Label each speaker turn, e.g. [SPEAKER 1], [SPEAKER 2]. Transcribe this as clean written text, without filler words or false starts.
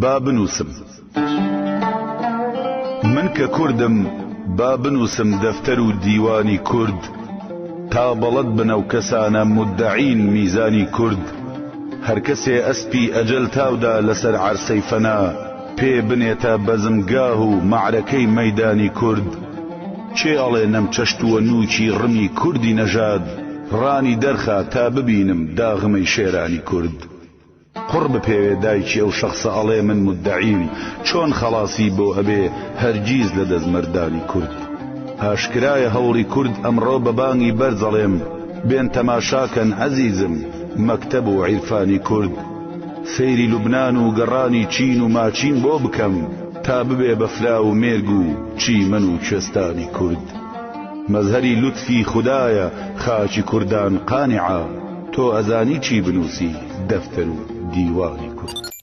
[SPEAKER 1] با بنووسم. من کە کوردم با بنووسم دەفتەر و دیوانی کورد تا بەڵەد بن ئەو کەسانە مودەعین میزانی کورد هەر کەسێ ئەسپی ئەجەل تاودا لەسەر عەرسەی فەنا پێ بنێتە بەزمگاه و مەعرەکەی مەیدانی کورد کێ ئەڵێ نەمچەشتووە نووکی ڕمی کوردی نەژاد ڕانی دەرخا تا ببینم داغمەی شێرانی کورد. قوڕ بپێوێ دایکی ئەو شەخسە ئەڵێ من مودەعیم چۆن خەڵاسی بۆ ئەبێ هەرگیز لە دەست مەردانی کورد ئاشکرایە هەوڵی کورد ئەمڕۆ بە بانگی بەرز ئەڵێم بێن تەماشاکەن عەزیزم مەکتەب و عیرفانی کورد سەیری لوبنان و گەڕانی چین و ماچین بۆ بکەم تا ببێ بە فراو و مێرگ و چیمەن و کوێستانی کورد مەزهەری لوتفی خودایە خاکی کوردان قانعە تۆ ئەزانی چی بنووسی دەفتەر و دیوانی کورد.